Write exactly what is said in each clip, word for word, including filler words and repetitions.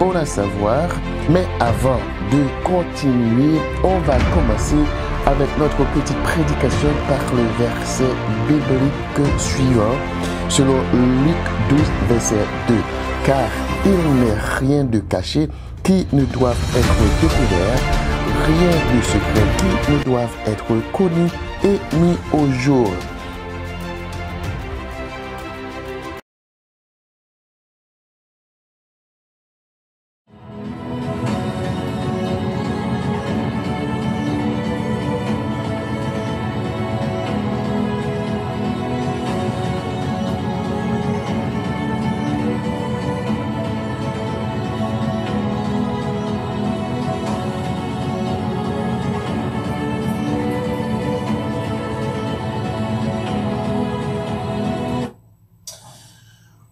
On a savoir, mais avant de continuer, on va commencer avec notre petite prédication par le verset biblique suivant, selon Luc douze, verset deux. Car il n'est rien de caché qui ne doive être découvert, rien de secret qui ne doive être connu et mis au jour.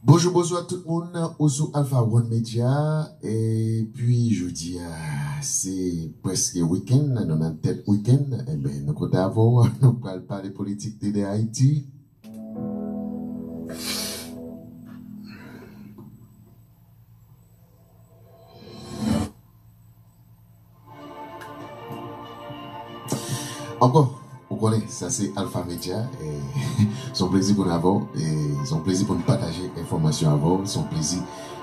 Bonjou, bonswa tout moun, ou sou Alpha One Media, epi jodi a, se prèske wikenn, nou nan tèt wikenn, enben, nou kontan avè w, nou pral pale politik de, de Ayiti. Ankò, ou konnen, sa se Alpha Media, e, se yon plezi pou n avè w, e, se yon plezi pou n pataje enfòmasyon avè w, se yon plezi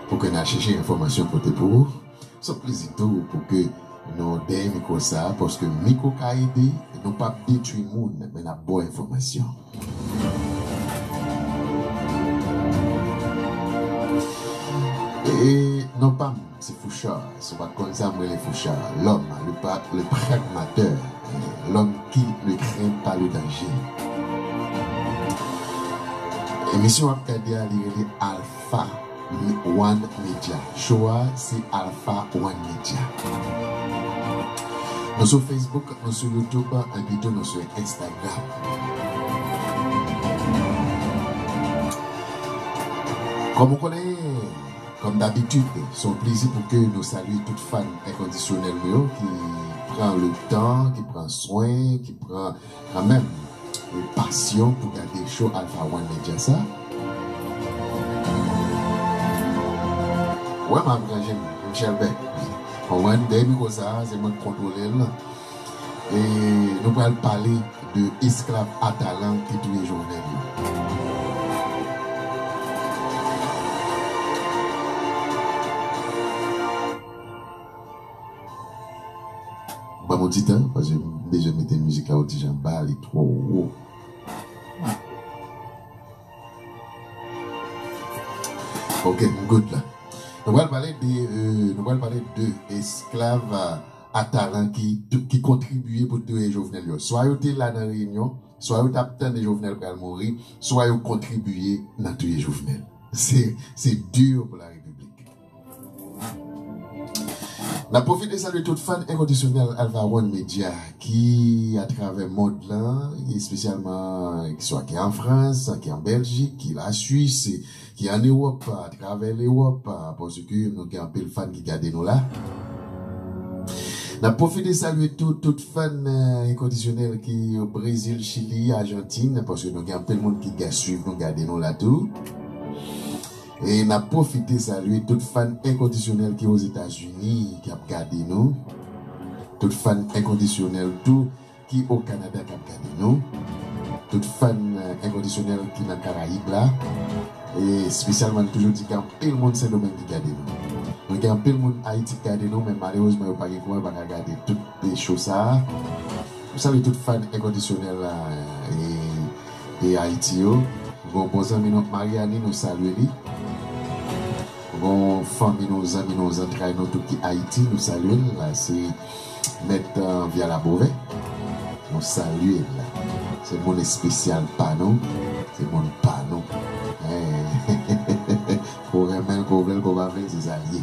pou ke n al chèche enfòmasyon pote pou ou. Se yon plezi tou pou ke nou dèyè mikwo sa a, paske mikwo ka ede, nou p ap detwi moun, men n ap ba w enfòmasyon. E non pa m, se Fouchard. Si w pa t konn sa, m rele Fouchard. L'homme, le pa-, le pragmateur. L'homme qui ne craint pas le danger. Emisyon w ap gade a, li rele Alpha One Media. Show a, se Alpha One Media. Nou sou Facebook, nou sou YouTube, epi tou nou sou Instagram. Kòm ou konnen, kòm dabitid, se yon plezi pou ke nou salye tout fan enkondisyonèl nou yo ki pran le tan, ki pran swen, ki pran kanmenm, e, pasyon pou gade show Alpha One Media sa. Wè m ap ranje m, m chèlbè. Konprann, dèyè mikwo sa, se mwen k kontwole l. E nou pral pale de esklav Atalan ki touye Jovenel yo. Ban m yon ti tan, paske m bezwen mete mizik la yon ti jan ba, li twò wo. Ok, m good la. Nou pral pale de, euh, nou pral pale de esklav, euh, Atalan ki, ki kontribye pou touye Jovenel yo. Swa yo te la nan reyinyon, swa yo t ap tande Jovenel pral mouri, swa yo kontribye nan touye Jovenel. Se, se dur pou la Repiblik. N ap pwofite salye tout fan enkondisyonèl Alpha One Media ki atravè mond lan, espesyalman ki swa ki an Frans, ki an Bèljik, ki Laswis, ki an Ewòp, atravè Lewòp, paske nou gen anpil fan ki gade nou la. N ap pwofite salye tou, tout fan, euh, enkondisyonèl ki Brezil, Chili, Ajantin, paske nou gen anpil moun ki ga-, swiv nou, gade nou la tou. E n ap pwofite salye tout fan enkondisyonèl ki Ozetazini, ki ap gade nou. Tout fan enkondisyonèl tou ki o Kanada k ap gade nou. Tout fan, euh, enkondisyonèl ki nan Karayib la. E espesyalman, m toujou di gen anpil moun Sendomeng ki gade nou. Nou gen anpil moun Ayiti k gade nou, men malerezman, yo pa gen kouran, yo pa ka gade tout de show sa a. M salye tout fan enkondisyonèl la, e, e Ayiti yo. M gen yon bon zanmi nou, Mariani, nou salye li. M gen yon fanmi nou, zanmi nou, zantray nou tout ki Ayiti, nou salye l. La, se Mèt, euh, Viala Bovè. Nou salye l. Se moun espesyal pa nou. Se moun pa nou. Hein. Ko renmen l, ko vle l, ko pa vle l, se sa l ye.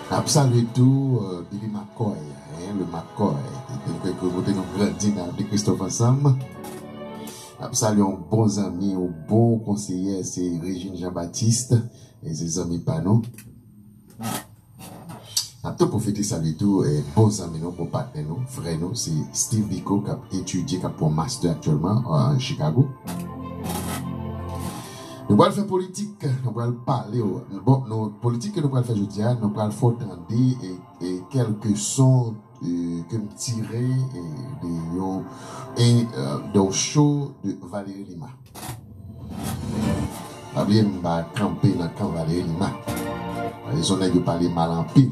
N ap salye tou, euh, Billy McCoy, hein, le McCoy. Kote nou grandi, n al de Christophe ansanm. N ap salye yon bon zanmi, yon bon konseyè, se Régine Jean-Baptiste, e se zanmi pa nou. N ap tou pwofite salye tou, eh, bon zanmi nou, bon patnè nou, frè nou, se Steve Biko k ap etidye, k ap pran master aktyèlman, euh, an Chicago. Nou pral fè politik, nou pral pale w. Bon, nou, politik ke nou pral fè jodi a, nou pral fè w tande e, e kèlke son e, ke m tire e, de yon e, e, de yon show de Valéry Lima. Pa bliye m pa kanpe nan kan Valéry Lima. Paske se yon nèg yo pale mal anpil.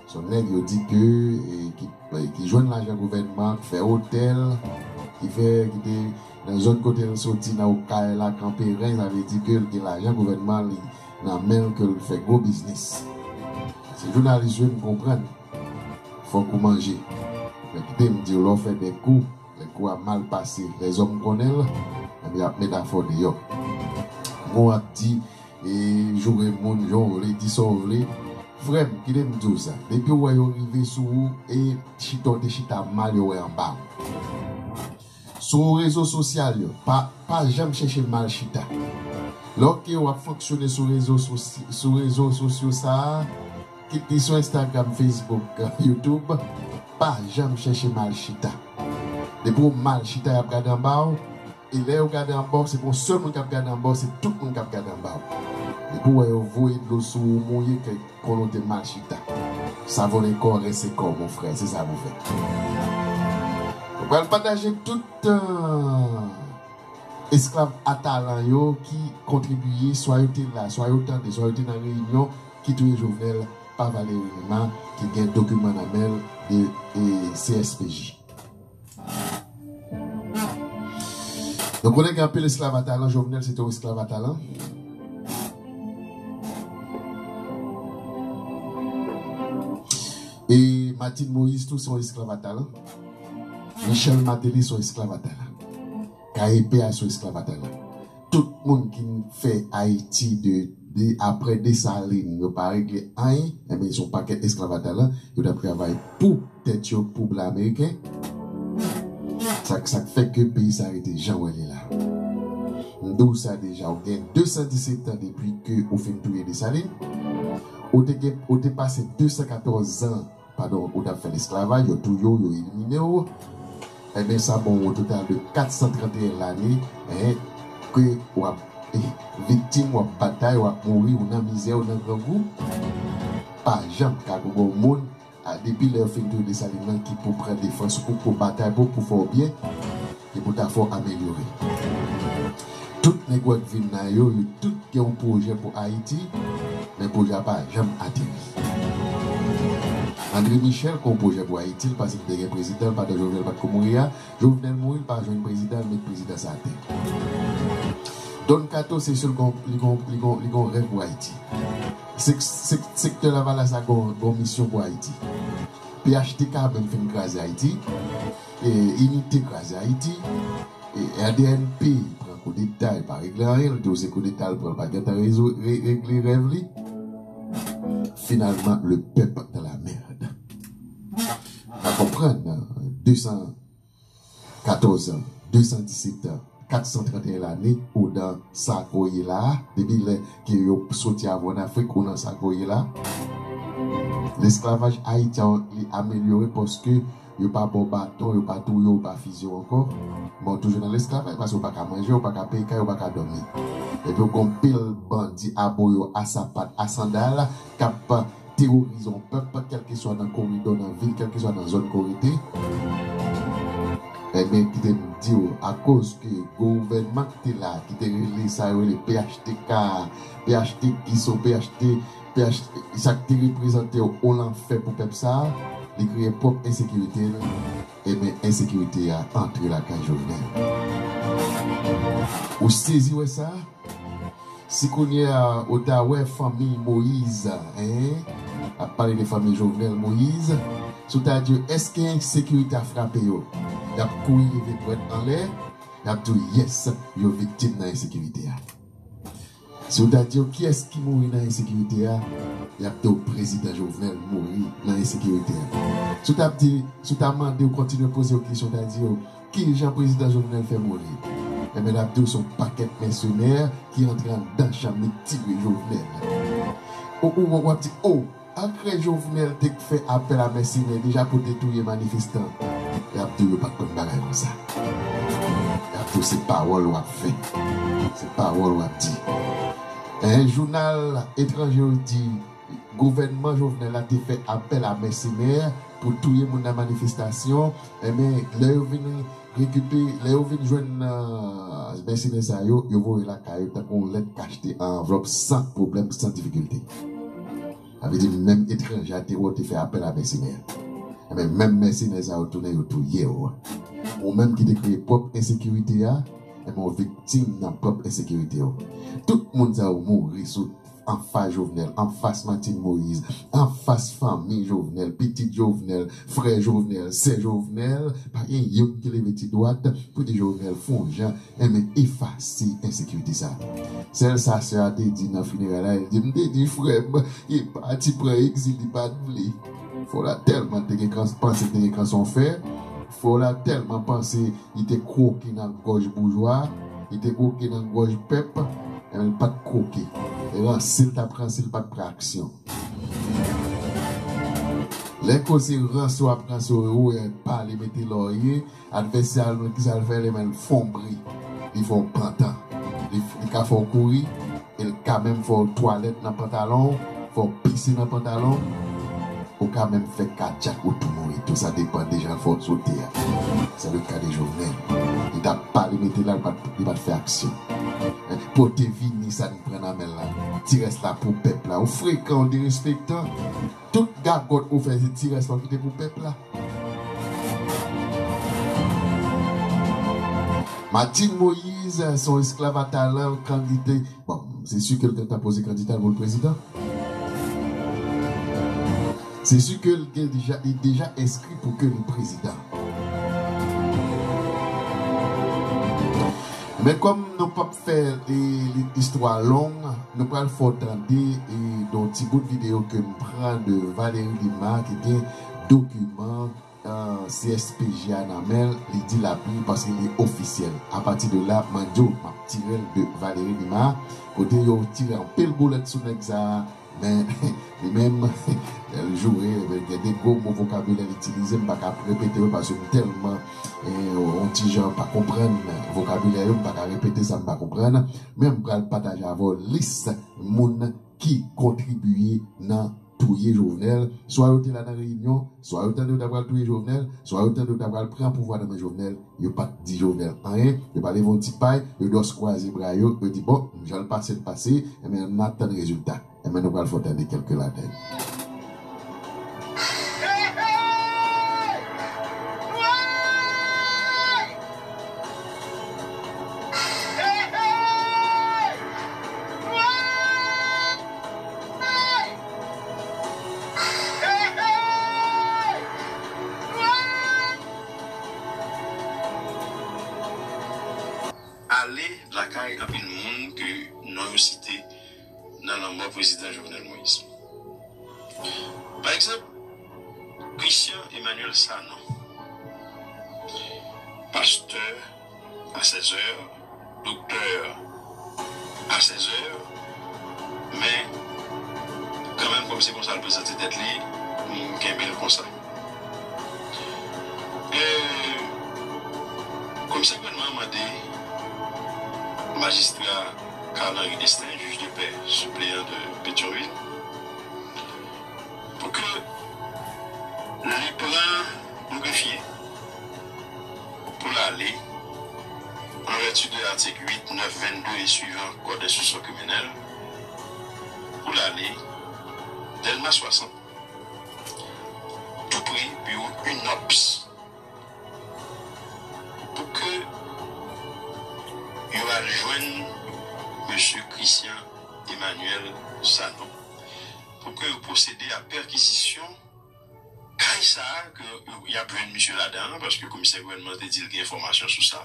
Se yon nèg yo di ke e, ki, e, ki jwenn lajan gouvènman, ki fè otèl, ki fè, ki te nan zòn kote l soti nan Okay la, Kanperen, sa vle di ke l gen lajan gouvènman li nan men l, ke l fè gwo biznis. Se jounalis yo, m konprann. Fòk ou manje. Men kite m di w, lè w fè de kou, lè kou a mal pase, lèzòm konnen l, ebyen y ap met afè w deyò. Mo ap di, e joure moun jan w vle, di sa w vle. Frè m, kite m di w sa. Depi w wè yo rive sou ou, e chita w te chita mal, yo wè anba w. Sou rezo sosyal yo, pa, pa janm chèche mal chita. Lè w ap fonksyone sou rezo sosi-, sou rezo sosyo sa a, kit li sou Instagram, Facebook, YouTube, pa janm chèche mal chita. Depi w mal chita, y ap gade anba w. E lè yo gade anba w, se pa yon sèl moun k ap gade anba w, se tout moun k ap gade anba w. Depi w wè yo voye dlo sou ou, mouye kèk konnen w te mal chita. Savonner corps, rincer corps, mon frè, se sa pou fè. Nou pral pataje tout, euh, esklav a talan yo ki kontribiye, swa yo te la, swa yo tande, swa yo te nan reyinyon ki touye Jovenel pa Valéry Lima, ki gen dokiman nan men l de, e, C S P J. Donk, konnen gen anpil esklav a talan, Jovenel se te yon esklav a talan. E Martine Moïse tou se yon esklav a talan. Michel Martelly se yon esklav a talan. K E P a se yon esklav a talan. Tout moun ki fè Ayiti de, de, apre Desalin, yo pa regle anyen, enben, se yon pakèt esklav a talan, yo t ap travay pou tèt yo, pou blan ameriken. Sa, sa k fè ke peyi sa rete jan w wè li la. M di w sa deja, ou gen de san disèt tan depi ke ou fin touye Desalin. Ou te gen, ou te pase de san katòz zan pandan w t ap fè lesklavaj, yo touye w, yo elimine w. Enben, sa ba w yon total de kat san trannteyen lane, en, ke w ap, eh, viktim, w ap batay, w ap mouri, ou nan mizè, ou nan grangou. Pa janm ka gen yon moun, a, depi lè yo fin touye Desalin nan, ki pou pran defans ou, pou batay pou, pou fè w byen, e pou ta fè w amelyore. Tout nèg w wè k vin la yo, yo tout gen yon pwojè pou Ayiti, men pwojè a pa janm ateri. André Michel gen yon pwojè pou Ayiti, l pase l te gen prezidan l pandan Jovenel pa t ko mouri a. Jovenel mouri, l pa jwenn prezidan, l met prezidan sa atè. Don Kato, se sèl gon, li gon, li gon, li gon rèv pou Ayiti. Sèk-, sèk-, sektè Lavalas la gon, gon misyon pou Ayiti. P H T K menm fin kraze Ayiti. E, Inite kraze Ayiti. E, R D N P pran koudeta, li pa regle anyen, li te se koudeta, l pran, l pa gentan rezo-, re-, regle rèv li. Finalman, le peuple dans la merde. Ou konprann, de san katòz an, de san disèt an, kat san trannteyen lane, ou nan sa ke w ye la a, depi lè ke yo soti avè w an Afrik, ou nan sa ke w ye la. Lesklavaj ayityen an, li amelyore paske yo pa ba w baton, yo pa touye w, yo pa fizye w ankò. Men w toujou nan lesklavaj, paske w pa ka manje, w pa ka peye kay, w pa ka dòmi. Epi w gen yon pil bandi aboyo, a sapat, a sandal, k ap teworize yon pèp, kèlkeswa nan koridò, nan vil, kèlkeswa nan zòn ke w rete. Enben, kite m di w, akoz ke gouvènman ki te la, ki te rele sa yo rele P H T K, P H T ki se P H T, P H T, sa ki te reprezante yon lanfè pou pèp sa a, li kreye pwòp ensekirite l, enben, ensekirite a antre lakay Jovenel. Ou sezi wè sa? Si kounye a ou ta wè fanmi Moyiz, en, ap pale de fanmi Jovenel Moyiz, si w ta di yo, èske ensekirite a frape yo? Y ap kouri leve dwèt anlè, y ap di w, yes, yo viktim nan ensekirite a. Si w ta di yo, kiyès ki mouri nan ensekirite a? Y ap di w, prezidan Jovenel mouri nan ensekirite a. Si w ta di, si w ta mande yo, kontinye poze yo kesyon, w ta di yo, kijan prezidan Jovenel fè mouri? Enben, l ap di w se yon pakèt mèsenè ki antre anndan chanm li tire Jovenel. Ou, ou, w ap di, o, ankrè Jovenel te fè apèl a mèsenè deja pou te touye manifestan. Y ap di w yo pa t konn bagay konsa. Tou se pawòl w ap fè. Se pawòl w ap di. En jounal etranje yo di gouvènman Jovenel la te fè apèl a mèsenè pou touye moun nan manifestasyon. Enben, lè yo vin rekipe, lè yo vin jwenn, euh, mèsenè sa yo, yo voye lakay yo tankou yon lèt k achte an anvlòp san pwoblèm, san difikilte. Sa vle di, menm etranje a te wè w te fè apèl a mèsenè. Enben, menm mèsenè sa yo tounen, yo touye w. Ou menm ki te kreye pwòp ensekirite a, enben, w viktim nan pwòp ensekirite w. Tout moun sa yo mouri sou, anfas Jovenel, anfas Martine Moïse, anfas fanmi Jovenel, pitit Jovenel, frè Jovenel, sè Jovenel, pa gen youn ki leve ti dwat pou di Jovenel fè yon jan, enben, efase ensekirite sa. Sèl sa sè a te di nan fineray la, li di, "M te di frè m, li pati pran egzil, li pa t vle." Fò la tèlman te gen kan-, panse te gen kanson fè, fò la tèlman panse li te kwoke nan gòj boujwa, li te kwoke nan gòj pèp, enben, li pa t kwoke. Ranse l t ap ranse, li pa t pran aksyon. Lè koze ranse w ap ranse w, e pale mete lòrye, advèsè a l menm, kisa l fè? Li menm, l fè w bri, li fè w pantan, li, li ka fè w kouri, e l ka menm fè w twalèt nan pantalon w, fè w pise nan pantalon w, ou ka menm fè kadyak ou tou mouri tou, sa depann de jan l fè w sote a. Se le ka de Jovenel. Li t ap pale mete la, li pa t, li pa t fè aksyon. Pote vini sa n pran nan men l la. Ti rès la pou pèp la. Ou frekan, ou derespektan. Tout gagòt ou fè, se ti rès la ou kite pou pèp la. Martine Moïse, se yon esklav a talan, kandida. Bon, se si ke l gentan poze kandida l pou l prezidan. Se si ke l gen deja, li deja enskri pou ke li prezidan. Men kòm nou p ap fè, e, li-, istwa long, nou pral fè w tande, e, yon ti bout videyo ke m pran de Valérie Lima ki gen dokiman, e, C S P J a nan men l, li di l ap li paske li ofisyèl. Apati de la, m a di w, m ap tire l de Valérie Lima, kote yo tire anpil boulèt sou nèg sa a, men li menm, lè l joure, gen de gwo mo vokabilè l itilize, m pa ka ap repete yo paske m tèlman, e, yon ti jan pa konprann vokabilè yo, m pa ka repete sa m pa konprann, men m pral pataje avè w lis moun ki kontribiye nan touye Jovenel. Swa yo te la nan reyinyon, swa yo tande yo ta pral touye Jovenel, swa yo tande yo ta pral pran pouvwa nan men Jovenel, yo pa t di Jovenel anyen, yo pa leve yon ti pay, yo dwòs kwaze bra yo, yo di, "Bon, jan l pase, l pase, enben, n a tann rezilta." Enben, nou pral fè w tande kèlke ladan yo. Ale lakay anpil moun ke non yo site nan lanmò prezidan Jovenel Moïse. Pa egzanp, Christian Emmanuel Sanon, pastè a sèzè, doktè a sèzè, men kanmenm, kòm se konsa l prezante tèt li, m kenbe l konsa. E, komisè gouvènman an mande majistra Carl Henry Destin, jij de pè sipleyan de Petyonvil, pou ke li pran yon grefye pou l ale, an vèti de atik uit, nèf, vennde e swivan Kòd enstriksyon kriminèl, pou l ale Dèlma swasant, tou pre biwo UNOPS, pou ke yo al jwenn mesye Christian Emmanuel Sanon, pou ke yo pwosede a pèkizisyon kay sa a ke yo, y ap jwenn misye ladan an, paske komisè gouvènman an te di l gen enfòmasyon sou sa.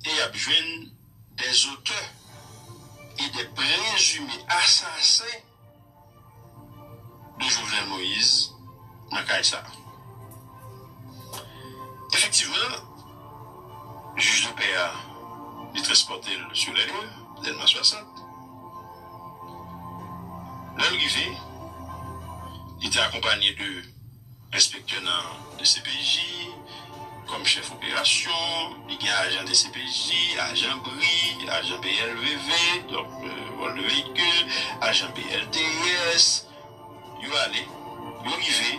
E y ap jwenn des auteurs et des présumés assassins de Jovenel Moïse nan kay sa a. Efektivman, jij de pè a, li transpòte l sou lè lye, Dèlma swasant. Lè l rive, li te akonpanye de enspektè nan D C P J, kòm chèf operasyon, li gen ajan D C P J, ajan bri, ajan B L V V, donk, euh, vòl de veyikil, ajan B L T S. Yo ale, yo rive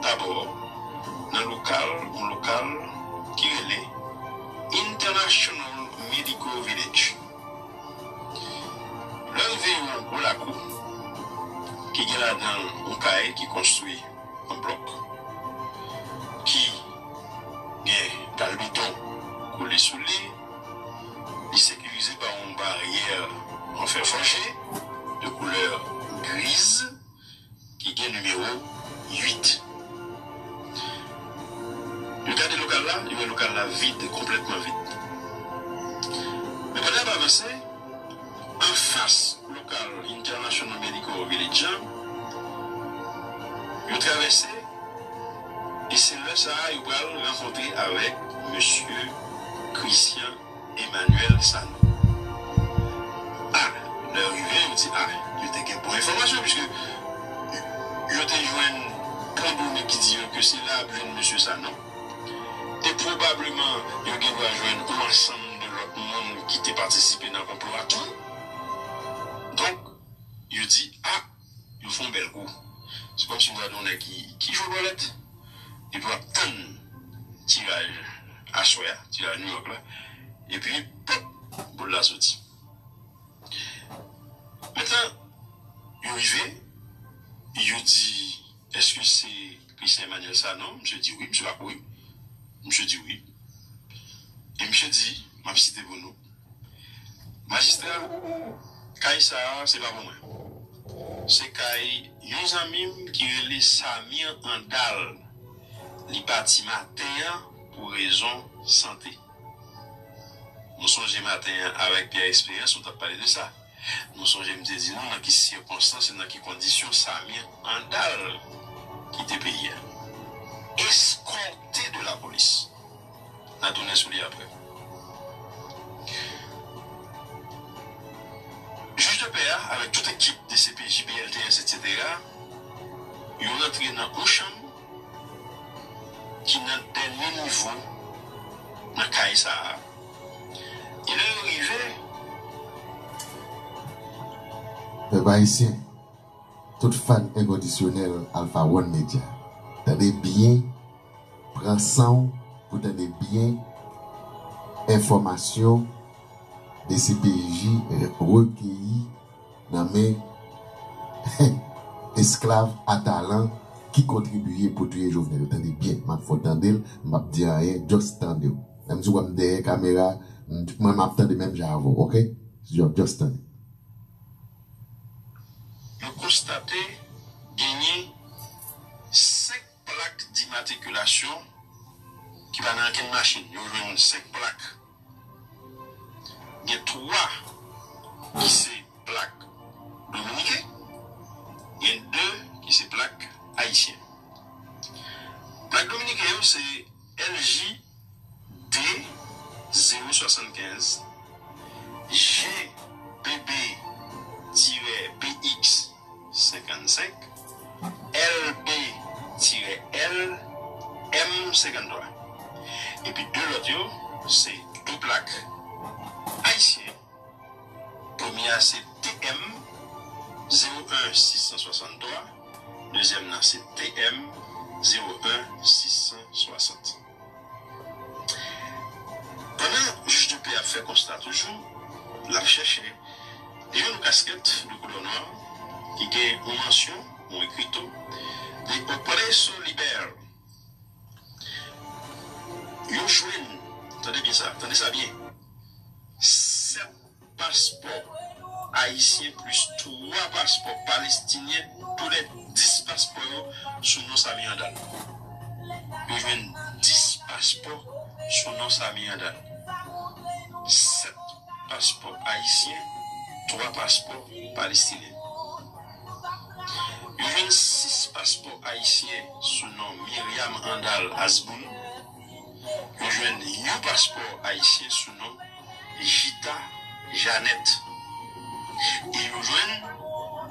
dabò nan lokal, yon lokal ki rele International Medical Village. Lè yo rive, yo wè yon gwo lakou ki gen ladan l yon kay ki konstwi an blòk, ki gen dal beton kole sou li. Li sekirize pa yon baryè an fè fòje de koulè griz ki gen nimewo uit. Yo gade lokal la, yo wè lokal la vid, konplètman vid. Men pandan y ap avanse, anfas lokal International Medical Village an, yo travèse, e se lè sa a yo pral rankontre avèk mesye Christian Emmanuel Sanon. A, lè yo rive, yo di, a, yo te gen bon enfòmasyon, piske yo te jwenn bon done ki di yo ke se la y ap jwenn mesye Sanon. E pwobableman, yo gen dwa jwenn yon ansanm de lòt moun ki te patisipe nan konplo a tou. Donk, yo di, a, yo fè yon bèl kou. Se kòmsi w ta di yon nèg ki, ki jwe bòlèt, epi w ap tann tiraj aswè a, tiraj Nouyòk la, epi, pòp, boul la soti. Mentnan, yo rive, yo di, èske se Christian Emmanuel Sanon? Misye di wi, misye pa kouri. Misye di wi. E misye di, m ap site pou nou, Majistra, kay sa a, se pa pou mwen. Se kay yon zanmi m ki rele Samir Andal. Li pati maten an pou rezon sante. Nou sonje maten an avèk Pierre Espérance, nou t ap pale de sa. Nou sonje m te di nou nan ki sikonstans e nan ki kondisyon Samir Andal kite peyi a. Eskòte de lapolis. N a tounen sou li apre. Jij de pè a, avèk tout ekip D C P J, B L T S, etsetera, yo rantre nan yon chanm ki nan dènye nivo nan kay sa a. E lè yo rive, Pèp ayisyen, tout fan enkondisyonèl Alpha One Media, tande byen, pran san w pou tande byen enfòmasyon D C P J rekeyi nan men esklav atalan ki kontribiye pou touye Jovenel. Tande byen, m ap fè w tande l, m p ap di anyen, just tande w. Menm si w wè m dèyè kamera, mwen m ap tande menm jan avè w, oke? Just tande. Yo konstate genyen senk plak dimatrikilasyon ki pa nan okenn machin. Yo jwenn senk plak. Gen twa ki se plak dominiken, gen de ki se plak ayisyen. Plak dominiken yo se L J D zewo swasannkenz, G B B tirè B X senkannsenk, L B tirè L M senkanntwa. Epi de lòt yo, se de plak ayisyen. Premye a se T M zewo en sis san swasanntwa, dezyèm nan se T M zewo en sis san swasant. Pandan jij de pè a ap fè konsta toujou, l ap chèche, li jwenn yon kaskèt de koulè nwa ki gen yon mansyon, yon ekrito, de Opreso Liber. Yo jwenn, tande byen sa, tande sa byen, sèt paspò ayisyen plis twa paspò palestinyen, toulède dis paspò yo sou non Samir Andal. Yo jwenn dis paspò sou non Samir Andal. Sèt paspò ayisyen, twa paspò palestinyen. Yo jwenn sis paspò ayisyen sou non Myriam Andal Asboun. Yo jwenn yon paspò ayisyen sou non Jita Janèt. E yo jwenn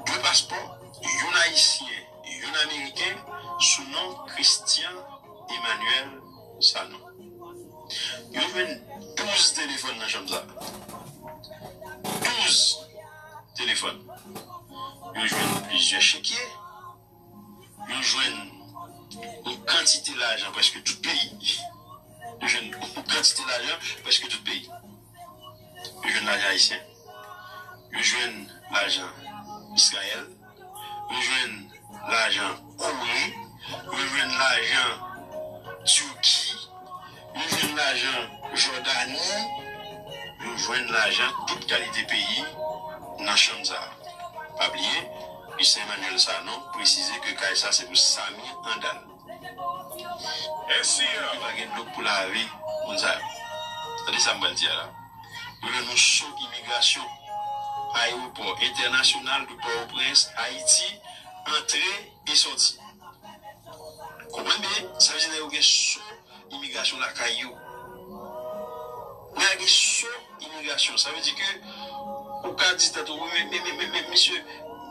de paspò, youn ayisyen, youn ameriken, sou non Christian Emmanuel Sanon. Yo jwenn douz telefòn nan chanm sa. Douz telefòn. Yo jwenn plizyè chekye. Yo jwenn yon kantite lajan prèske tout peyi. Yo jwenn yon kantite lajan prèske tout peyi. Yo jwenn lajan ayisyen. Yo jwenn lajan Izrayèl. Yo jwenn lajan Kore. Yo jwenn lajan Tiki. Yo jwenn lajan Jòdani. Yo jwenn lajan tout kalite peyi nan chanm sa a. Pa bliye, Christian Emmanuel Sanon presize ke kay sa se pou Samir Handal. Èske pa gen dlo pou lave moun sa yo? Tande sa m pral di a la. Yo rele nou so imigrasyon, ayewopò entènasyonal de Pòtoprens, Ayiti, antre e sòti. Konprann byen, sa vle di nèg yo gen so imigrasyon lakay yo. Nèg la gen so imigrasyon. Sa vle di ke ou ka di tèt ou, men, men, men, men, men, misye,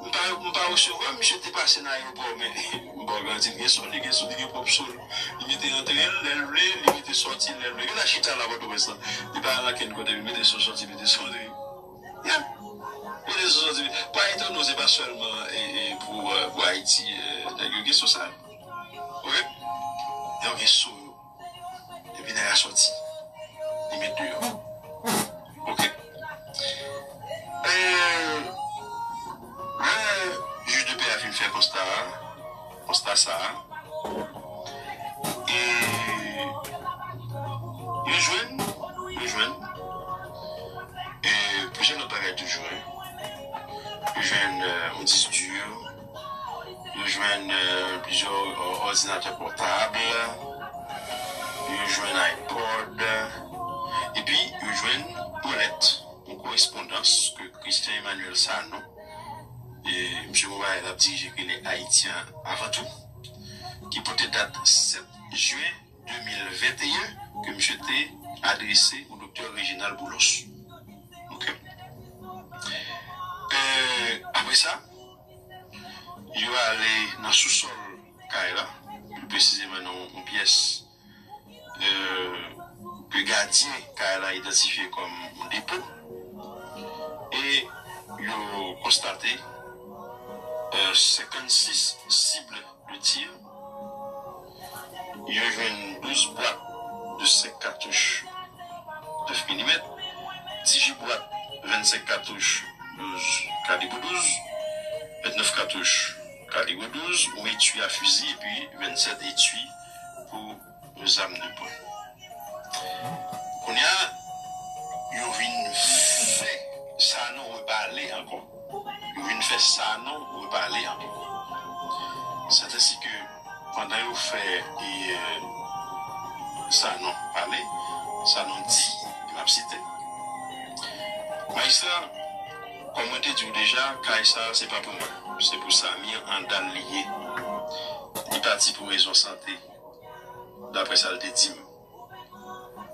m pa, m pa resevwa, misye te pase nan ayewopò, men m ba w garanti, li gen so, li gen so, li gen pwòp so l. Li mete antre l lè l vle, li mete sòti l lè l vle. Li la chita la Pòtoprens lan. Li pa al ankenn kote, li mete so sòti, mete so antre. Ya. Mete so sòti. Pa etone w, se pa sèlman, e, e, pou, e, pou Ayiti, e, nèg yo gen so sa. Oke? Yo gen so yo. Epi nèg la sòti. Li met deyò. Oke. E, lè jij de pè a fin fè konsta a, konsta sa a, e yo jwenn, yo jwenn, e plizyè lòt bagay toujou, wi. Yo jwenn, e, yon disk di, yo jwenn, e, plizyè, e, òdinatè pòtab, yo jwenn iPod, epi yo jwenn yon lèt, yon korespondans ke Christian Emmanuel Sanon, e, misye Mobayel ap dirije, ke li ayisyen avan tou, ki pote dat sèt jen de mil venteyen, ke misye te adrese o doktè Reginald Boulos. Oke. E, apre sa, yo ale nan sousòl kay la, pli presizeman nan yon pyès, e, ke gadyen kay la idantifye kòm yon depo. E yo konstate, e, senkannsis sib de tir. Yo jwenn douz bwat de senk katouch nèf milimèt, dizuit bwat vennsenk katouch douz kalib douz, vennèf katouch kalib douz, yon etui a fizi epi vennsèt etui pou yon zam de pwen. Kounye a, yo vin fè Sanon repale ankò. Yo vin fè Sanon repale ankò. Sètèsi ke pandan yo fè, e, Sanon pale, Sanon di, e m ap site, Majistra, kòm mwen te di w deja, kay sa a se pa pou mwen. Se pou Samir Handal li ye. Li pati pou rezon sante, daprè sa l te di m.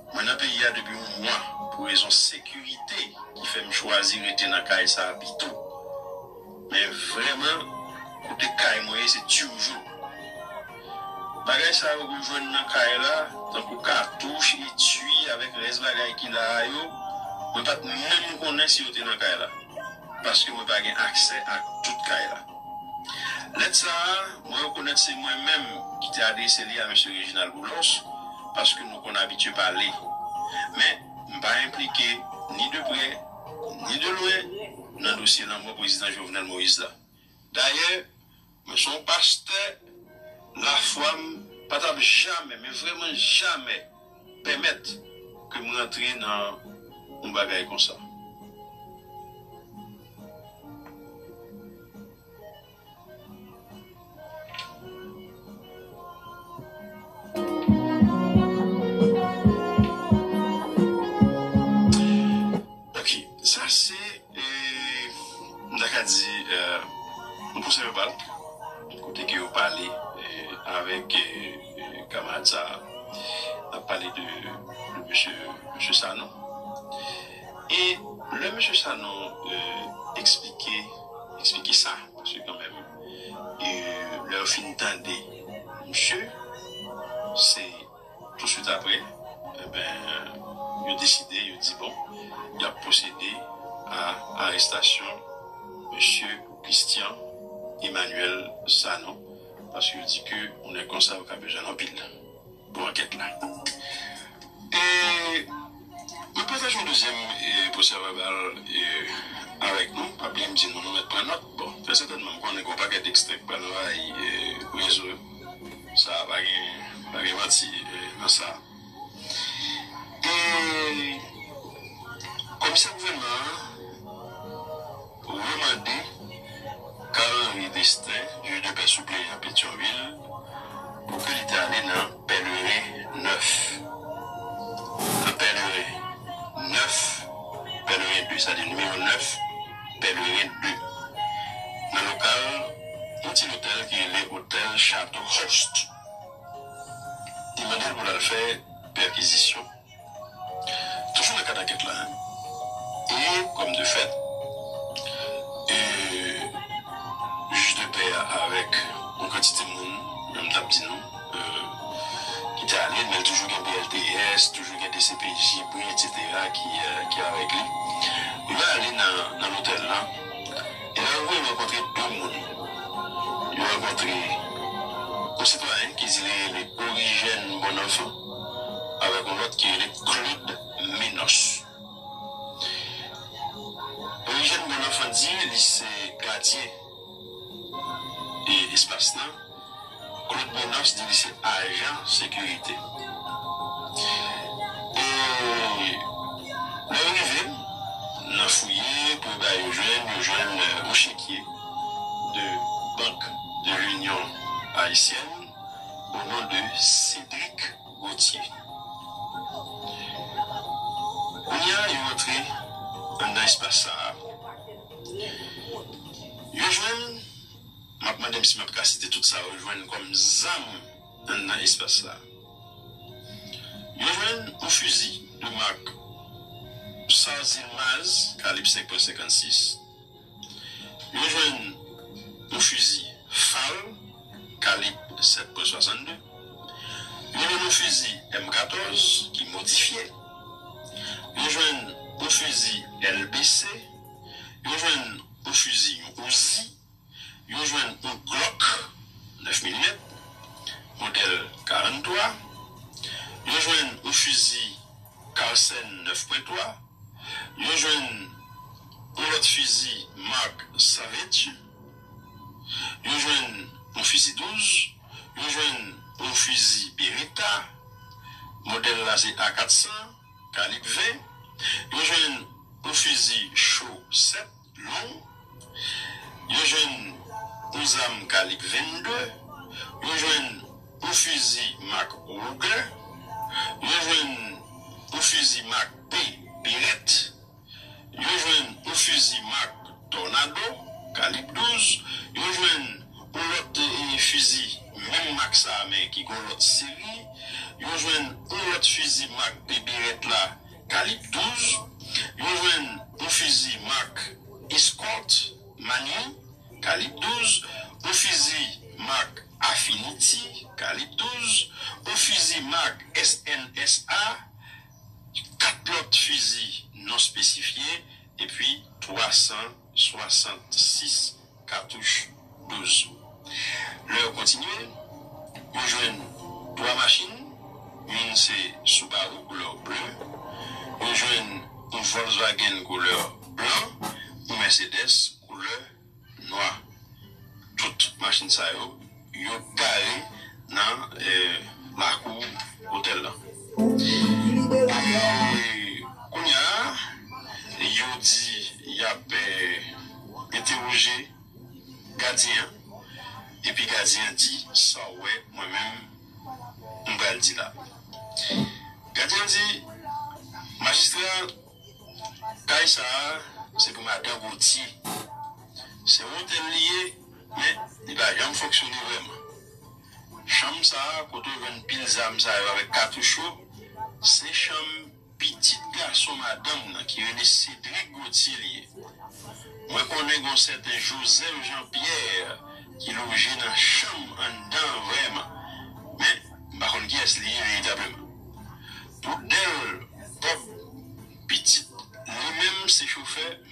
Mwen nan peyi a depi yon mwa pou rezon sekirite ki fè m chwazi rete nan kay sa a pito. Men vrèman, kote kay mwen ye, se Turgeau. Bagay sa yo ke w jwenn nan kay la, tankou katouch, etui, avèk rès bagay ki la a yo, mwen pa t menm konnen si yo te nan kay la. Paske mwen pa gen aksè ak tout kay la. Lèt sa a, mwen rekonèt se mwen menm ki te adrese li a mesye Reginald Boulos, paske nou konn abitye pale. Men, m pa enplike ni de prè, ni de lwen nan dosye lanmò prezidan Jovenel Moïse la. Dayè, mwen se yon pastè, lafwa m pa t ap jamè, men vrèman jamè, pèmèt ke m rantre nan yon bagay konsa. Ok, sa se, e, m ta ka di, e, yon pwosè vèbal, kote ke yo pale, e, avèk, e, e, kamarad sa a, n ap pale de, de mesye, mesye Sanon. E lè mesye Sanon, e, eksplike, eksplike sa, paske kanmenm, e, lè yo fin tande misye, se touswit apre, e, Ben, yo deside, yo di bon, y ap pwosede a arestasyon mesye Christian Emmanuel Sanon, paske yo di ke yon nèg konsa yo ka bezwen l anpil pou ankèt la. E mwen pataje yon dezyèm e, pwosè vèbal e, avèk nou. Pa bliye m di nou, nou mèt pran nòt. Bon, trè sètènman, m konnen gen yon pakèt ekstrè k pral anvayi e, rezo yo. Sa pa gen, pa gen manti e, nan sa. E komisè gouvènman an remande Carl Henry Destin, jij de pè sipleyan Petyonvil, pou ke li te ale nan Pèleren nèf. Nan Pèleren nèf, Pèleren de, sa di nimewo nèf, Pèleren de. Nan lokal yon ti lotèl ki rele Otèl Chateau Host. Li mande l pou l al fè pèkizisyon. Toujou nan kad ankèt la, e kòm de fèt, e jij de pè a avèk yon kantite moun, jan m t ap di nou, e ki te ale, men l toujou gen B L T S, toujou gen D C P J, bri, etsetera, ki, e, ki avèk li. Yo ale nan, nan lotèl la, e la yo rankontre de moun. Yo rankontre yon sitwayen ki di li rele Origène Bonenfant, avèk yon lòt ki rele Claude Menos. Origène Bonenfant di li se gadyen e espas lan. Claude Menos di li se ajan sekirite. E lè yo rive nan fouye pou yo ba yo jwenn, yo jwenn, e, yon chekye de Banque de l'Union Haïtienne au nom de Cédric Gauthier. Kounye a, yo antre anndan espas sa a. Yo jwenn, m ap mande m si m ap ka site tout sa yo jwenn kòm zam anndan espas sa a. Yo jwenn yon fizi de mak Sarrezin Maz, kalib senk pwen senkannsis. Yo jwenn yon fizi Fal, kalib sèt pwen swasannde. Yo jwenn yon fizi M katòz ki modifye. Yo jwenn yon fizi L B C. Yo jwenn yon fizi, yon Uzi. Yo jwenn yon Glock nèf milimèt, modèl karanntwa. Yo jwenn yon fizi Carlsen nèf pwen twa. Yo jwenn yon lòt fizi mak Savage. Yo jwenn yon fizi douz. Yo jwenn yon fizi Beretta. Modèl la se A katsan, kalib ven. Yo jwenn yon fizi Shure sèt long. Yo jwenn yon zam kalib vennde. Yo jwenn yon fizi mak Ruger. Yo jwenn yon fizi mak P Beretta. Yo jwenn yon fizi mak Tornado, kalib douz. Yo jwenn yon lòt, e, fizi, menm mak sa a, men ki gen yon lòt seri. Yo jwenn yon lòt fizi mak P Beretta la, kalib douz. Yo jwenn yon fizi mak Escort, Mani, kalib douz. Yon fizi mak Affinity, kalib douz. Yon fizi mak S N S A, kat lòt fizi non espesifye, epi twa san swasannsis katouch douz. Lè yo kontinye, yo jwenn twa machin, youn se Subaru koulè ble, yo jwenn yon Volkswagen koulè blan, yon Mercedes koulè nwa. Tout machin sa yo, yo gare nan, eh, lakou otèl la. E kounye a, yo di y ap, eh, entèwoje gadyen an, epi gadyen an di, "Sa w wè, mwen menm, m pral di la." Gadyen an di, "Majistra, kay sa a, se pou madan Gauthier. Se yon otèl li ye, men li pa janm fonksyone vrèman. Chanm sa a, kote w jwenn pil zam sa yo avèk katouch yo, se chanm pitit gason madanm nan ki rele Cédric Gauthier li ye. Mwen konnen gen yon sèten Joseph Jean Pierre ki loje nan chanm anndan an vrèman, men m pa konn kiyès li ye veritableman." Tout dè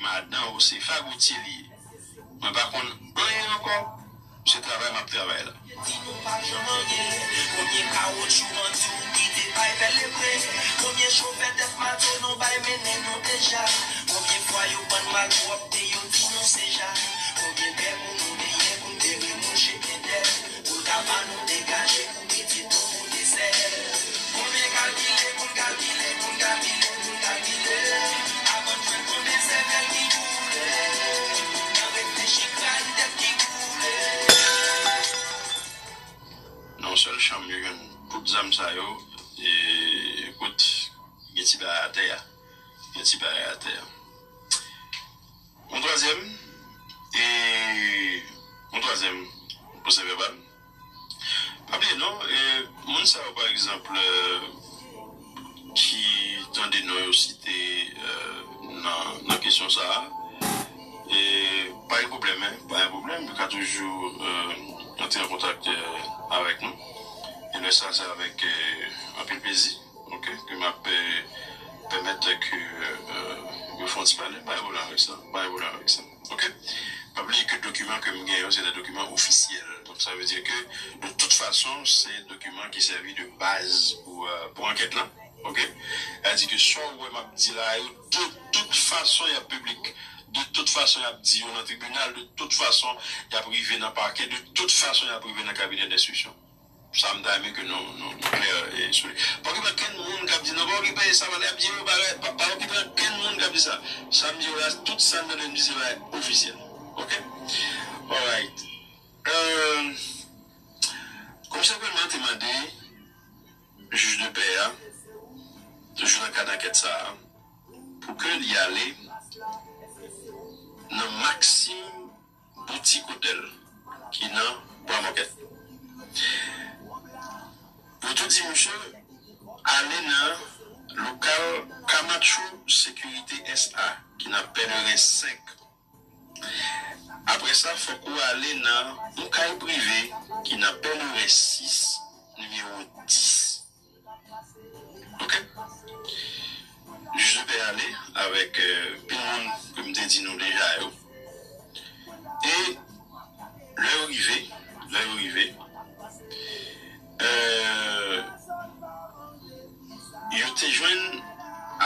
madan w se fagotye li ye. Mwen pa konn anyen ankò, se travay m ap travay la. Di nou pa janm anyen. Konbyen kawotchou bandi w kite bay pèlebren? Konbyen chofè tèt mato nou bay mennen nou deja? Konbyen fwa yo bann malpwòpte yo di nou se ja? Konbyen bè pou nou benyen pou n te vin mouche entèl? Pou l ka ba nou degaje pou pitit nou pou desè. Konbyen kalkile pou n kalkile, pou n kalkile, pou n kalkile, avan n jwenn konbyen sèvèl ki boule nan reflechi kray tèt ki boule. Nan yon sèl chanm, yo jwenn tout zam sa yo, e, kout, gen ti bagay atè a. Gen ti bagay atè a. Yon twazyèm, e, yon twazyèm pwosè vèbal. Pa bliye non, e, moun sa yo, pa egzanp, e, ki tande non yo site, e, nan, nan kesyon sa a, e, pa gen pwoblèm, en, pa gen pwoblèm, yo ka toujou, e, antre an kontak, e, avèk nou. E lè sa, se avèk, e, anpil plezi, ok, ke m ap, e, pèmèt ke, e, yo fè yon ti pale, pa gen pwoblèm avèk sa, pa gen pwoblèm avèk sa, ok. Pa bliye ke dokiman ke m gen yo, se de dokiman ofisyèl. Donk, sa vle di ke, de tout fason, se dokiman ki sèvi de baz pou, e, pou ankèt lan, ok. Sa vle di ke sa w wè m ap di la yo, de tout fason, y ap piblik. De tout fason, y ap di yo nan tribinal. De tout fason, y ap rive nan pakè. De tout fason, y ap rive nan kabinè denstriksyon. Sa m ta renmen ke nou, nou, nou klè, e, sou li. Pa okipe ankenn moun k ap di, "Non, pa okipe sa, pa, y ap di yo, pa, pa, pa okipe ankenn moun k ap di sa." Sa m di yo la, tout sa m tande m di, se bagay ofisyèl. Ok? Alright. Euh, Komisè gouvènman an te mande jij de pè a, toujou nan kad ankèt sa a, pou ke li ale nan Maxime Boutique Hotel ki nan Bwa Mòkèt. Yo tou di misye ale nan lokal Camacho Sécurité S A ki nan Pèleren senk. Apre sa, fòk ou ale nan yon kay prive ki nan Pèleren sis, nimewo dis. Ok? Jij de pè ale avèk, euh, pil moun ke m te di nou deja yo. E lè yo rive, lè yo rive, euh, yo te jwenn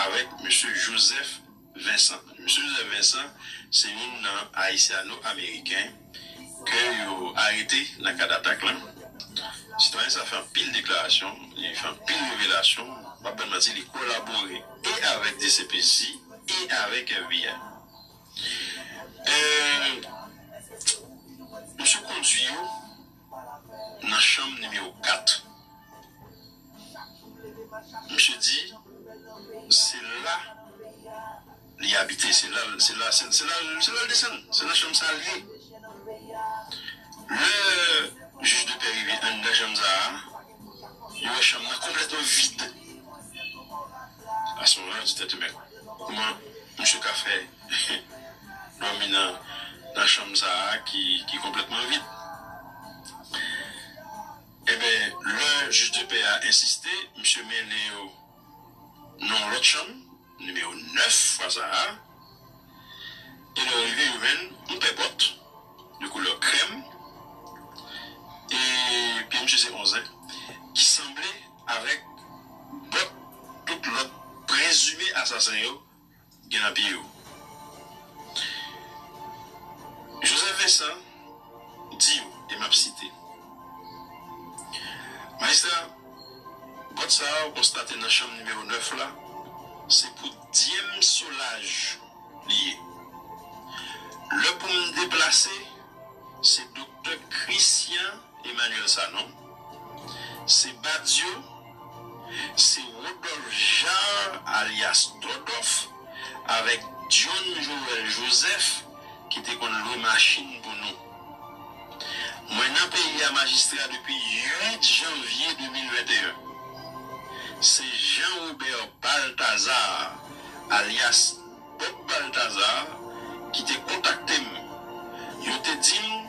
avèk mesye Joseph Vincent. Mesye Joseph Vincent, se youn nan Ayisyano-Ameriken ke yo arete nan kad atak lan. Sitwayen sa fè anpil deklarasyon, li fè anpil revelasyon, m p ap ban n manti, li kolabore e avèk D C P C e avèk F B I. Euh, misye kondwi yo nan chanm nimewo kat. Misye di, se la li abite, se la, se la, se, se la, se la l desann, se nan chanm sa l ye. Lè jij de pè rive anndan chanm sa a, yo wè chanm nan konplètman vid. A se moman la, yo di tèt yo, men kòman misye ka fè dòmi nan, nan chanm sa a ki, ki konplètman vid? Enben, lè jij de pè a ensiste, misye mennen yo nan yon lòt chanm, nimewo nèf fwa sa a. E lè yo rive, yo jwenn yon pè pòt de koulè krèm. E pye misye se onz, en, ki sanble avèk bòt tout lòt prezime asasen yo gen nan pye yo. Joseph Vincent di yo, e m ap site, Majistra, bòt sa a ou konstate nan chanm nimewo nèf la, se pou Dyèm Solaj li ye. Lè pou m deplase, se Doktè Christian Emmanuel Sanon, se Badio, se Rodolphe Jarre alyas Dòdòf avèk John Joël Joseph ki te konn lwe machin pou nou. Mwen nan peyi a, Majistra, depi uit janvye de mil venteyen. Se Jean Robert Balthazar alyas Bob Balthazar ki te kontakte m. Yo te di m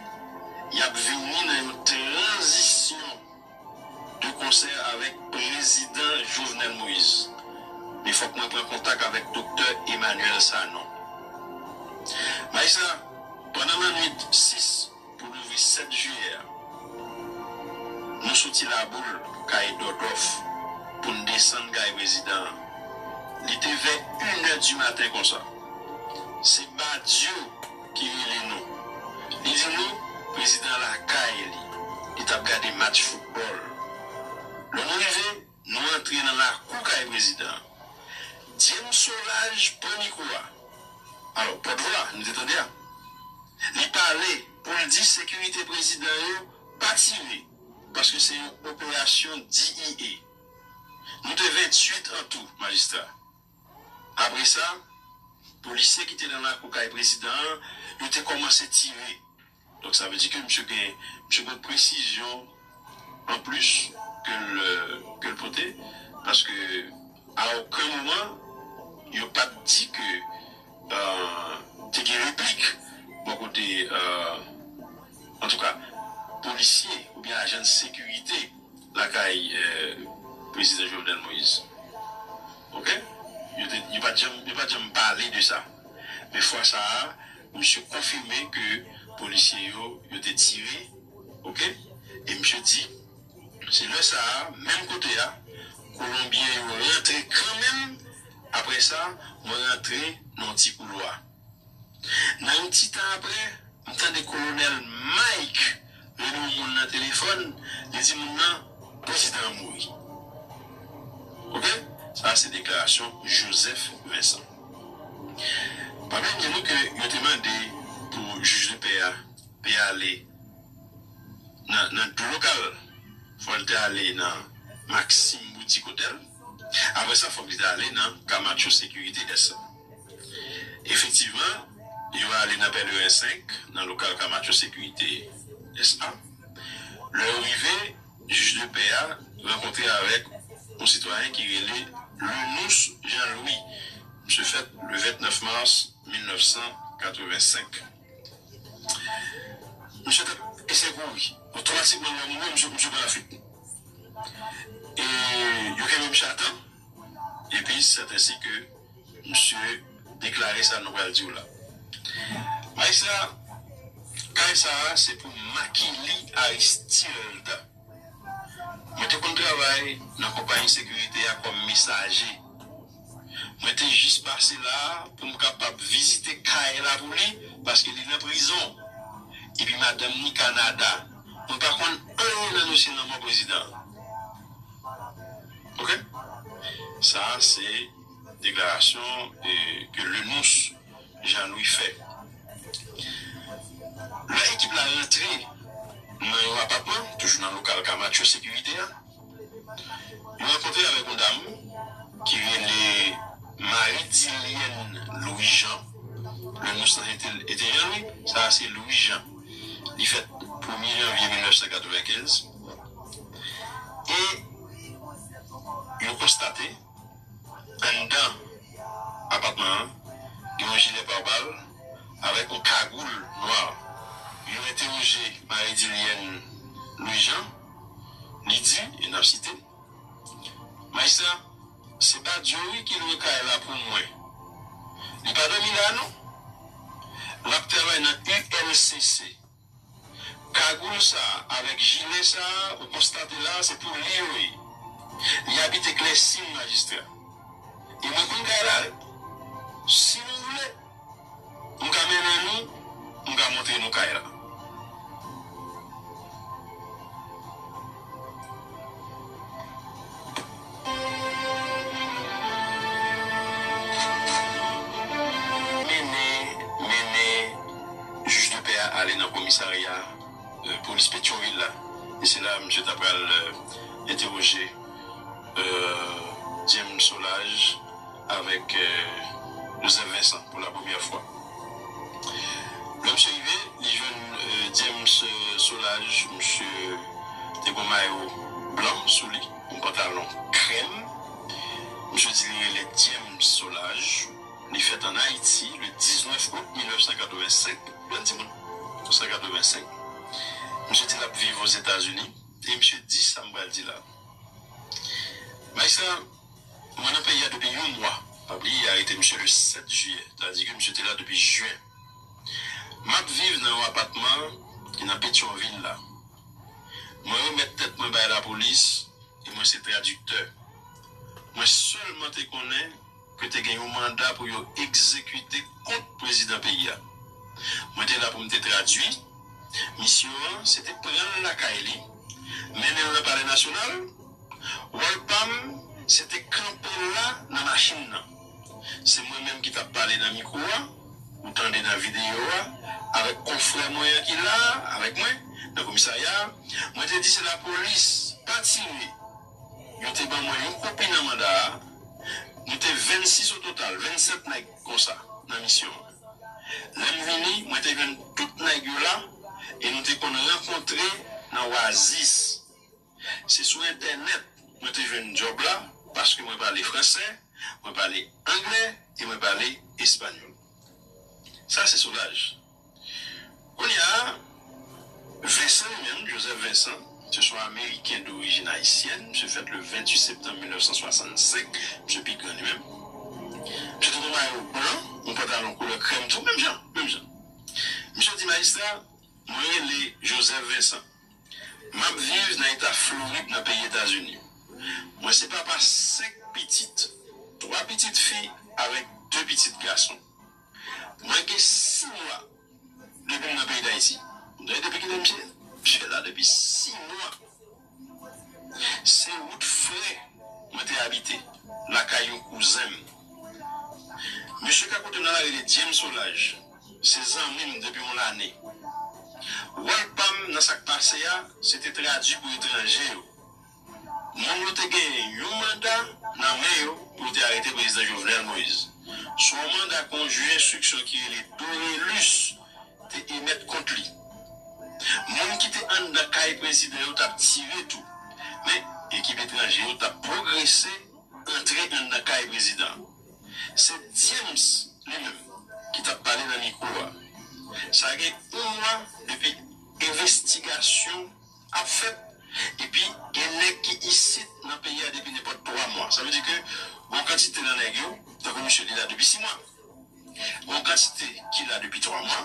y ap vini nan yon tranzisyon de konsè avèk Prezidan Jovenel Moïse. Men fòk mwen pran kontak avèk Doktè Emmanuel Sanon. Majistra, pandan lannwit sis pou louvri sèt jiyè a, nou soti Laboul, kay Dòdòf, pou n desann kay prezidan an. Li te vè inè di maten konsa. Se Badio ki rele nou. Li di nou, prezidan lakay li, li t ap gade match foutbòl. Lè nou rive, nou antre nan lakou kay prezidan an. James Solages pran mikwo a. Alò, pòtvwa, nou te tande a. Li pale pou l di sekirite prezidan yo pa tire, paske se yon operasyon D E A. Nou te venntuit an tou, majistra. Apre sa, polisye ki te nan lakou kay prezidan an, yo te kòmanse tire. Donk, sa vle di ke misye gen, misye gen presizyon an plis ke l, ke l pote, paske a okenn moman, yo pa t di ke, euh, te gen replik bò kote, euh, antouka, polisye oubyen ajan de sekirite lakay, euh, prezidan Jovenel Moïse. Oke? Yo te, yo pa t janm, yo pa t janm pale de sa. Men fwa sa a, misye konfime ke polisye yo, yo te tire, oke? E misye di, se lè sa a, menm kote a, Kolonbyen yo rantre kanmenm. Apre sa, mwen rantre nan yon ti koulwa. Nan yon ti tan apre, m tande Kolonèl Mike rele yon moun nan telefòn, li di moun nan, prezidan an mouri. Oke? Sa a se deklarasyon Joseph Vincent. Pa bliye nou ke yo te mande pou jij de pè a te ale nan, nan de lokal. Fò l te ale nan Maxime Boutique Hotel. Apre sa, fòk li te ale nan Camacho Security S A. Efektivman, yo ale nan Pèleren senk, nan lokal Camacho Security S A. Lè yo rive, jij de pè a rankontre avèk yon sitwayen ki rele Lenous Jean Louis. Misye fèt le vennèf mas mil nèf san katrevensenk. Misye t ap eseye kouri. Otomatikman, lè w mouri, misye, misye pran lafuit. E yo kenbe misye atan. Epi, sèt ensi ke misye deklare sa nou pral di w la. Majistra, kay sa a, se pou Makili Aristide. Mwen te konn travay nan konpayi sekirite a kòm mesaje. Mwen te jis pase la a pou m kapab vizite kay la pou li, paske li nan prizon. Epi madanm ni Kanada. Mwen pa konn anyen nan dosye lanmò prezidan an. Oke? Sa a se deklarasyon, eh, ke Lenous Jean Louis fè. Lè ekip la rantre nan yon apatman, toujou nan lokal Camacho Security a, yo rankontre avèk yon dam ki rele Marie Dilienne Louis Jean. Lenous lan se te, se te Jean Louis, sa a se Louis Jean. Li fèt premye janvye mil nèf san katrevenkenz. E yo konstate anndan apatman an, gen yon jilè pare bal avèk yon kagoul nwa. Yo entèwoje Marie Dilienne Louis Jean, li di, e n ap site, Majistra, se Badio wi ki lwe kay la pou mwen. Li pa dòmi la non. L ap travay nan U L C C. Kagoul sa a avèk jilè sa a ou konstate la a, se pou li yo ye. Li abite Klèsin, majistra. E mwen konn kay la wi. Si nou vle, m ka mennen nou, m ka montre nou kay la. Mennen, mennen jij de pè a ale nan komisarya, euh, polis Petyonvil la. E se la misye ta pral, euh, entèwoje, euh, James Solages avèk, euh, Joseph Vincent pou la premyè fwa. Lè misye rive, li jwenn, euh, James, euh, Solages, misye te gon mayo blan sou li, yon pantalon krèm. Misye di li rele James Solages. Li fèt ann Ayiti le diznèf out mil nèf san katrevensenk. Jèn timoun, san katrevensenk. Misye di l ap viv Ozetazini. E misye di sa m pral di la. Majistra, mwen nan peyi a depi yon mwa. Pa bliye, arete misye le sèt jiyè. Sa vle di ke misye te la depi jen. M ap viv nan yon apatman ki nan Petyonvil la. Mwen remèt tèt mwen bay lapolis e mwen se tradiktè. Mwen sèlman te konnen ke te gen yon manda pou yo egzekite kont prezidan peyi a. Mwen te la pou m te tradui. Misyon an, se te pran l lakay li, mennen l nan Palè Nasyonal. Wòl pa m, se te kanpe la nan machin nan. Se mwen menm ki t ap pale nan mikwo a, ou tande nan videyo a, avèk konfrè mwen an ki la a, avèk mwen, nan komisarya a. Mwen te di se lapolis, pa tire. Yo te ban mwen yon kopi nan manda a. Nou te vennsis o total, vennsèt nèg konsa nan misyon an. Lè m vini, mwen te jwenn tout nèg yo la e nou te konn rankontre nan Wazis. Se sou entènèt mwen te jwenn djòb la, paske mwen pale fransè, mwen pale anglè e mwen pale espanyòl. Sa se Solaj. Kounye a, Vincent li menm, Joseph Vincent, se yon Ameriken dorijin ayisyèn, misye fèt le venntuit septanm mil nèf san swasannsenk, misye pi gran li menm. Misye te gen yon mayo blan, yon pantalon koulè krèm tou, menm jan, menm jan. Misye di, Majistra, mwen rele Joseph Vincent. M ap viv nan eta Florid nan peyi Etazini. Mwen se papa senk pitit, twa pitit fi avèk de pitit gason. Mwen gen sis mwa depi m nan peyi Dayiti. Ou tande depi kilè misye? Misye la depi sis mwa. Se wout Frè mwen te abite, lakay yon kouzen m. Mesye ka kote m nan la rele James Solaj. Se zanmi m depi yon lane. Wòl pa m nan sa k pase a, se te tradui pou etranje yo. Moun yo te genyen yon manda nan men yo pou yo te arete prezidan Jovenel Moïse. Se yon manda ke yon jij enstriksyon ki rele Dorelus te emèt kont li. Moun ki te anndan kay prezidan yo t ap tire tou, men ekip etranje yo t ap pwogrese antre anndan kay prezidan an. Se James li menm ki t ap pale nan mikwo a. Sa gen yon mwa depi envestigasyon ap fèt, epi gen nèg ki isit nan peyi a depi nenpòt twa mwa. Sa vle di ke gon kantite nan nèg yo, tankou misye, li la depi sis mwa. Gon kantite ki la depi twa mwa,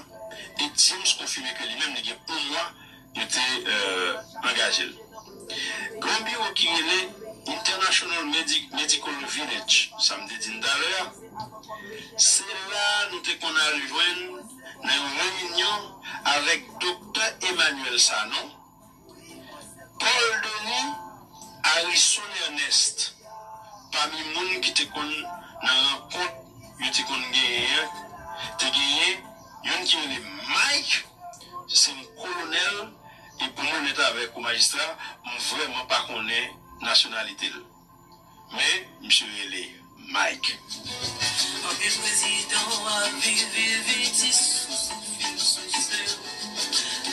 e James konfime ke li menm li gen yon mwa yo te, euh, angaje l. Gen yon biwo ki rele International Medi-, Medical Village, sa m te di n talè a. Se la nou te konn al jwenn nan yon reyinyon avèk Doktè Emmanuel Sanon, Paul Denis, Harrison Ernest, pami moun ki te konn nan rankont yo te konn genyen an, te genyen youn ki rele Mike, se yon kolonèl, e pou m onèt avèk ou, majistra, m vrèman pa konnen nasyonalite l. Men, misye rele Mike. Anpil prezidan w ap viv, viv iti sou soufri, soufri.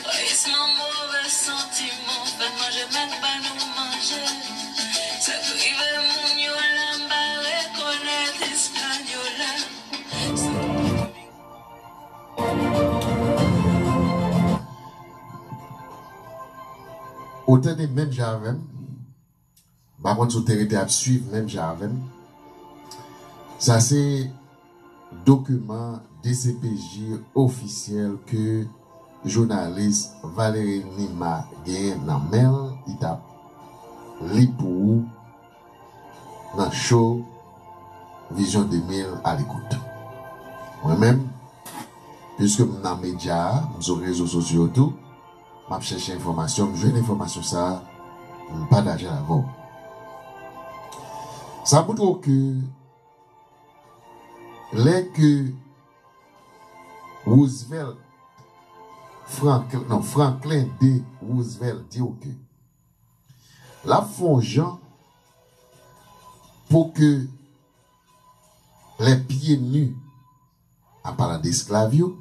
Rayisman, move santiman, fè n manje men pa nou manje. Sa k rive moun yo la, m pa rekonèt Ispanyola. Ou tande menm jan avè m? M pa konn si w te rete ap swiv menm jan avè m. Sa se dokiman D C P J ofisyèl ke jounalis Valery Nima genyen nan men l, li t ap li pou ou nan show Vision de mil à l'écoute. Mwen menm, piske m nan medya a, m sou rezo sosyo yo tou, m ap chèche enfòmasyon, m jwenn enfòmasyon sa a, m pataje l avè w. Sa montre w ke lè ke Roosevelt, Franklin, non, Franklin D Roosevelt di w ke l ap fè yon jan pou ke les pieds nus, en parlant de esklav yo,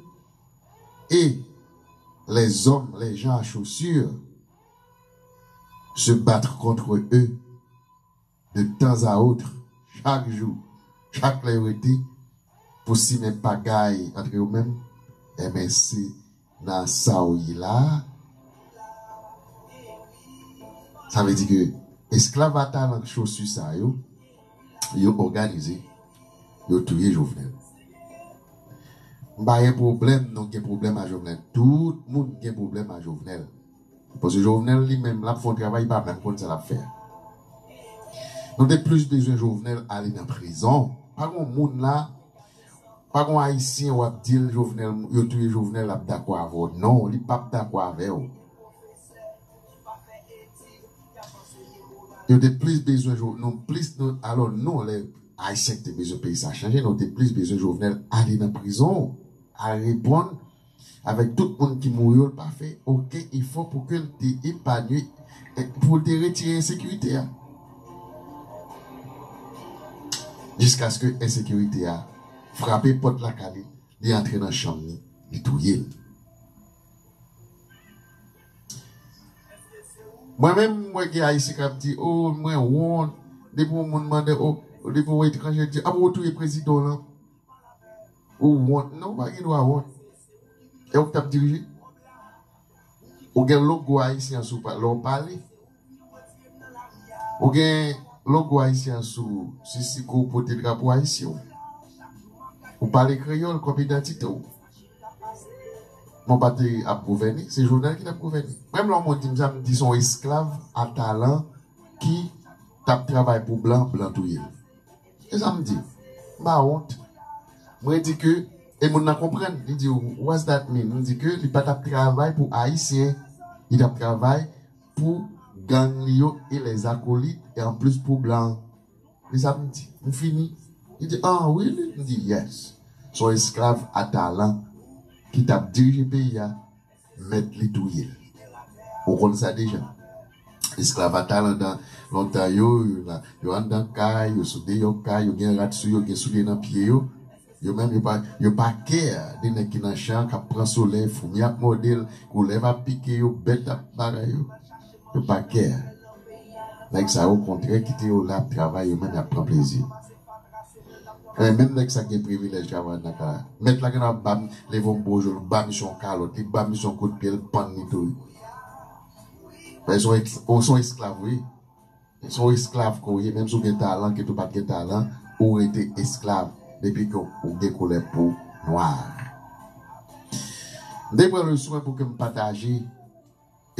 et les hommes, les gens à chaussures, se battre contre eux de temps à autre, chak jou, chak lè yo rete, pou simen pagay antre yo menm, enben se nan sa w ye la a. Sa vle di ke esklav a talan chosi sa yo, yo òganize, yo touye Jovenel. M pa gen pwoblèm, nou gen pwoblèm a Jovenel. Tout moun gen pwoblèm a Jovenel. Paske Jovenel li menm, l ap fè yon travay, li pa menm konn sa l ap fè. Nou te plis bezwen Jovenel ale nan prizon. Pa gen moun la, pa gen Ayisyen w ap di l Jovenel, yo touye Jovenel, l ap dakò avè w. Non, li p ap dakò avè w. Yo te plis bezwen, nou plis, nou, alò nou, lè Ayisyen ki te bezwen peyi sa chanje, nou te plis bezwen Jovenel ale nan prizon, al reponn avèk tout moun ki mouri yo, l pa fè okenn efò pou ke l te epanui, pou l te retire ensekirite a. Jiskaske ensekirite a frape pòt lakay li, li antre nan chanm li, li touye l. Mwen menm, mwen gen Ayisyen k ap di, o, mwen wont, depi yon moun mande, o, depi yon etranje di, a, ou touye prezidan w lan. Ou wont, non, ou pa gen dwa wont. E ou k t ap dirije. Ou gen logo ayisyen sou lè w pale. Ou gen logo ayisyen sou sisi kou pote drapo ayisyen. Ou pale kreyòl kòm idantite w. Mwen pa te ap gouvène, se Jovenel ki t ap gouvène. Menm lè yon moun di m sa, m di se yon esklav a talan ki t ap travay pou blan, blan touye l. E sa m di, m pa wont. Mwen di ke, e moun nan konprann, li di, what's that mean? M di ke li pa t ap travay pou Ayisyen, li t ap travay pou gang li yo e les acolytes, e anplis pou blan. Se sa m di. M fini. Li di, ah, really? M di, yes. Se yon esklav a talan ki t ap dirije peyi a, mèt li touye l. Ou konn sa deja. Esklav a talan nan lontan yo, yo la, yo anndan kay, yo sou deyò kay, yo gen rad sou yo, gen soulye nan pye yo. Yo menm, yo pa, yo pa care de nèg ki nan chan, k ap pran solèy, foumi ap mòde l, koulèv ap pike yo, bèt ap bagay yo. Yo pa care. Nèg sa yo, okontrè, kite yo la ap travay, yo menm y ap pran plezi. E menm nèg sa k gen privilèj travay nan kay la. Mèt la genlè ap ba m, leve yon bonjou, l ba misye yon kalòt, li ba misye yon kout pye, l pann li tou. Paske se yon es-, ou se yon esklav, wi. Se yon esklav ke w ye, menm si w gen talan, kit ou pa t gen talan, ou rete esklav depi ke w gen koulè po nwa. M te pran le swen pou ke m pataje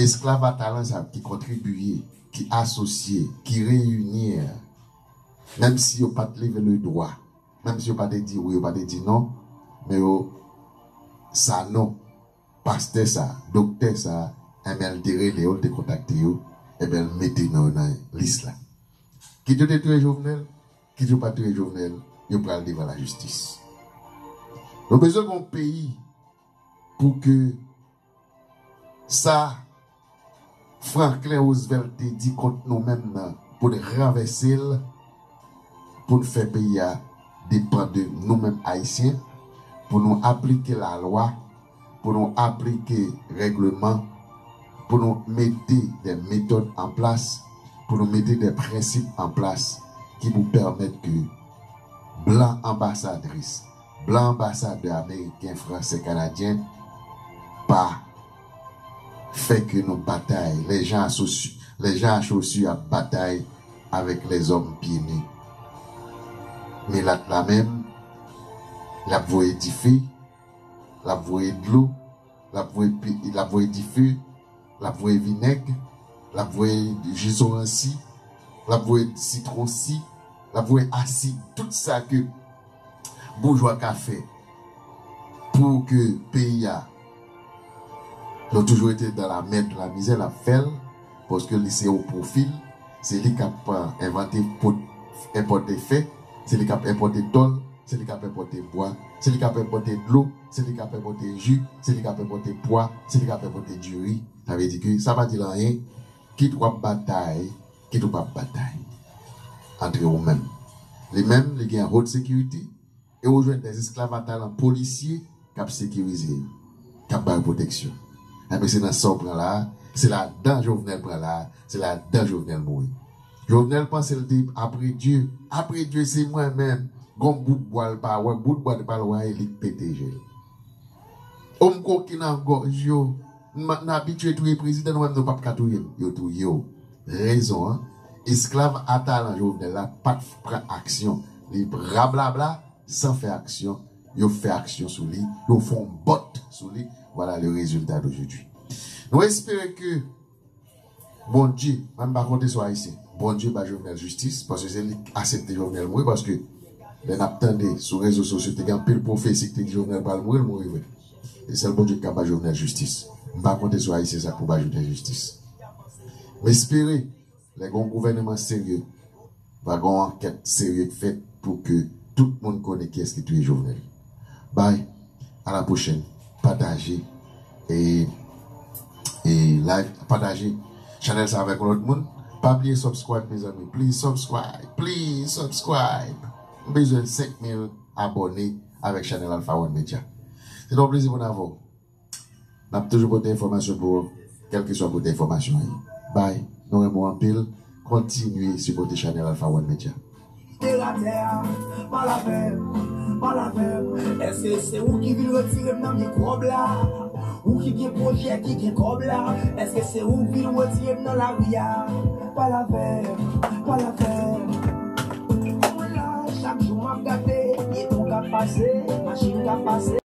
esklav a talan sa ki kontribiye, ki asosye, ki reyini, menm si yo pa t leve le dwa, menm si yo pa te di wi, yo pa te di non, men yo, sa non, pastè sa, doktè sa, enben l te rele yo, l te kontakte yo, enben l mete non yo nan lis la. Kit yo te touye Jovenel, kit yo pa touye Jovenel, yo pral devan lajistis. Nou bezwen gen yon peyi pou ke sa Franklin Roosevelt te di kont nou menm nan, pou n ranvèse l, pou n fè peyi a depann de nou menm Ayisyen, pou nou aplike lalwa, pou nou aplike règleman, pou nou mete de metòd an plas, pou nou mete de prensip an plas ki pou pèmèt ke blan anbasadris, blan anbasadè ameriken, fransè, kanadyen pa fè ke nou batay. Les gens à chaussures, les gens à chaussures ap batay avec les hommes pieds nus. Milat la menm, l ap voye dife, l ap voye dlo, l ap voye pi-, l ap voye dife, l ap voye vinèg, l ap voye ji zoransi, l ap voye sitwon si, l ap voye asid, tout sa ke boujwa ka fè pou ke peyi a, nou toujou rete dans la merde, la misère, l ap fè l, paske li se o pwofi l, se li k ap, euh, envante, pot-, enpòte fè, se li k ap enpòte tòl, se li k ap enpòte bwa, se li k ap enpòte dlo, se li k ap enpòte ji, se li k ap enpòte pwa, se li k ap enpòte diri. Sa vle di ke sa pa di l anyen, kit w ap batay, kit ou p ap batay. Antre ou menm. Li menm, li gen haute sécurité, e ou jwenn des esclaves à talent polisye k ap sekirize yo, k ap ba yo pwoteksyon. Enben, se nan sa w pran la a, se ladan Jovenel pran la a, se ladan Jovenel mouri. Jovenel panse l te apre Dye. Apre Dye, se mwen menm. Gon bout bwa l pa wè, bout bwa l pa l wè, e li k pete je l. O m koki nan gòj yo. N, n abitye touye prezidan, nou menm nou p ap ka touye l. Yo touye w. Rezon an, esklav a talan Jovenel la pa t pran aksyon. Li rablabla san fè aksyon. Yo fè aksyon sou li, yo fè yon bòt sou li. Voilà le résultat d'aujourd'hui. Nou espere ke Bondye, mwen m pa konte sou Ayisyen. Bondye ba Jovenel jistis, paske se li k aksepte Jovenel mouri, paske lè n ap tande sou rezo sosyo, te gen anpil pwofesi ki te di Jovenel pral mouri, l mouri vre. E sèl Bondye ki ka ba Jovenel jistis. M pa konte sou Ayisyen sa k pou ba Jovenel jistis. M espere, lè gen yon gouvèneman serye, va gen yon ankèt serye k fèt pou ke tout moun konnen kiyès ki touye Jovenel. Bye, à la prochaine. Pataje e, e like, pataje chanèl sa avèk yon lòt moun. Pa bliye subscribe, mezanmi. Please subscribe. Please subscribe. M bezwen senk mil abòne avèk chanèl Alpha One Media. Se yon plezi pou n avè w. N ap toujou pote enfòmasyon pou ou, kèlkeswa kote enfòmasyon an ye. Bye. Nou renmen w anpil. Kontinye sipòte chanèl Alpha One Media. Pale avè m, pale avè m. Èske se ou ki vin retire m nan mikwòb la? Ou ki gen pwojè, ki gen kòb la? Èske se ou ki vin retire m nan lari a? Pale avè m, pale avè m. Mwen la, chak jou m ap gade, pyeton k ap pase, machin k ap pase.